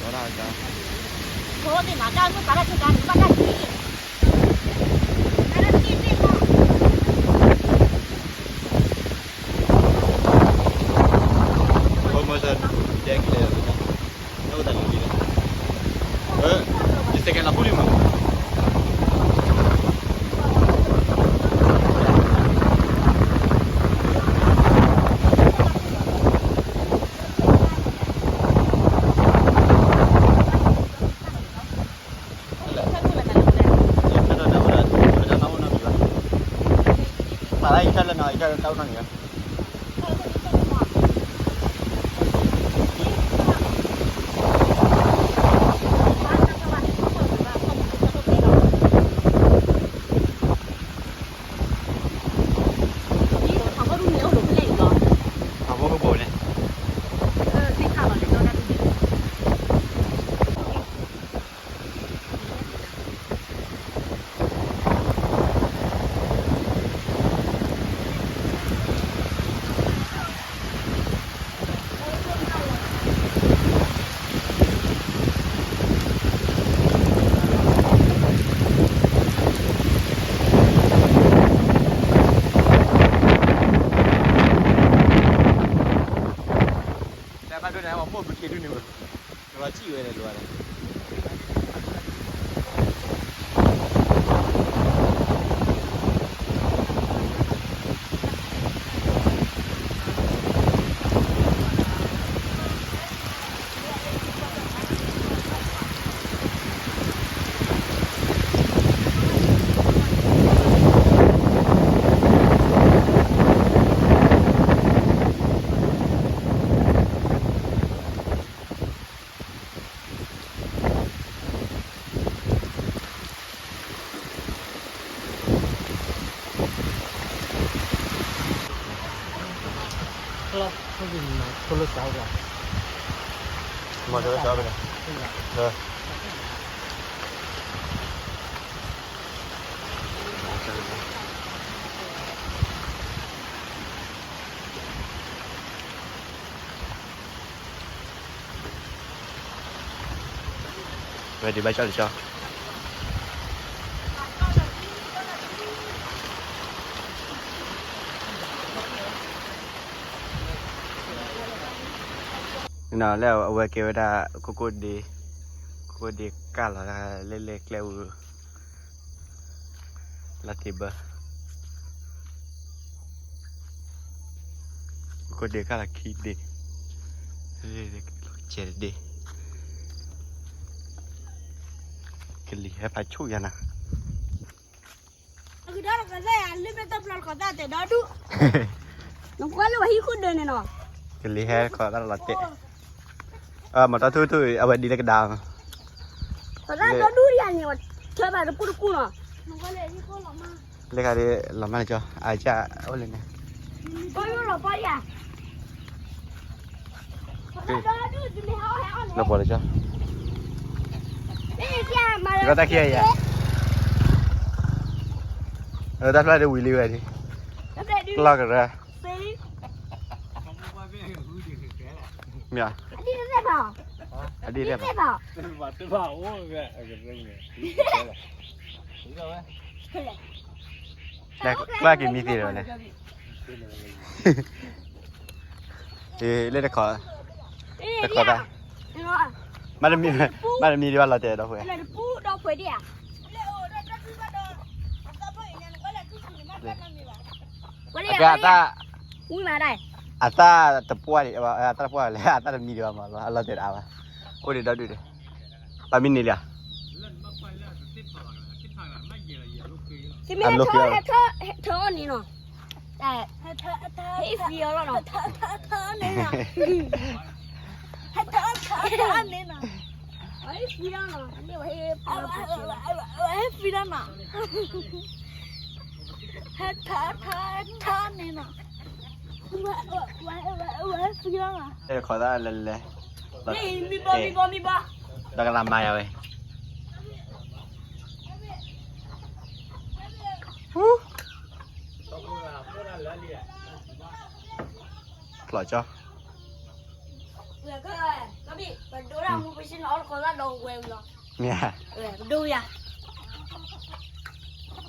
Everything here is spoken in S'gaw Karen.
ဝဲဒၣ်က ဖိသ့ၣ်မၤတၢ်မုၣ်ပာ်တၢ်ထူၣ်ကါန့ၣ် ဘၣ်တၢ်ခံန့ၣ် Almost a decade ago. Ano ta lili. Eh, este que la pulima. တဲဘၣ်ဒိၣ်န့ၣ် အဝဲမိၢ်ဘုခ့ဒုန့ၣ်ဘၣ် ကလီၤစံၣ်ဝဲဒၣ်လီၤ. ဝဲဒံးဘၣ်ကၠီတကၠီ လၢအဝဲကဲဝဲဒၣ် ကိးကိးဒ့ ကိးကိးဒ့ကၢ်လီၤတၢ်လၢလဲၤကျဲအူ လီၤတံၢ်ဘၢ ကိးကိးဒ့ကၢ်လီၤခံဒ့ လီၤဆဲးတဒ့ ကလံၤဟဲဖးဆူၣ်ယၤနၤ ကလံၤဟဲခီတၢ်လီၤတဲာ် မၤတီထူထူ အဝဲဒ်လၢကဒါ လၢခါဒ်လီၤမၢ်လၢကၠီ အကၢ်အိၣ်လၢန့ၣ် လၢပှၤလၢကၠီ ကတၢ်ခံဂၤယၤ တၢ်ဖျါဒ်ဝံၤလံဝဲဒၣ် လီၢ်ကရၢ မ့ၢ် အဒ်တသ့ၣ်ဖး ကျၢ်က့ၤမံသ့ၣ်ဒီးလဲၣ် လၢတခီ တခီတၢ် မ့တမံၤ မ့တမံၤဒံးဘၣ်လီၤတဲာ်ဒီးဖှဲး အကဲအသၣ် အသၣ်တပှၢ်ဒံး အသၣ်တပှၢ်လဲၣ် အသၣ်တမံၤဒံးဘၣ်မး အလီၤတဲာ်တအါဘၣ် အိၣ်ဒံးဒီဒူၣ်ဒံး ပမံန့ၣ်လံဧါ အလိၣ်က့ၤ ဟဲထၢအီၣ်န့ၣ်နီၤ ဟဲအံၤဖံအီၤလီၤနီၤ ဟဲထၢအီၣ်န့ၣ်နီၤ ဟဲထၢထၢထၢန့ၣ်နီၤ ဟဲဖံလီၤနီၤ တခီသၣ်လဲၤလဲၤ မံဘီမံဘီမံဘီ ဒီးကလၤမၤယၤဝဲ ဖျိးကၠီ ပဒိတၢ်မူပဆ့ၣ်နီၤအီၣ်တခီသၣ်ဒီးဝဲလီၤ, မ့ၢ်ဧါ, ပဒိယၤ,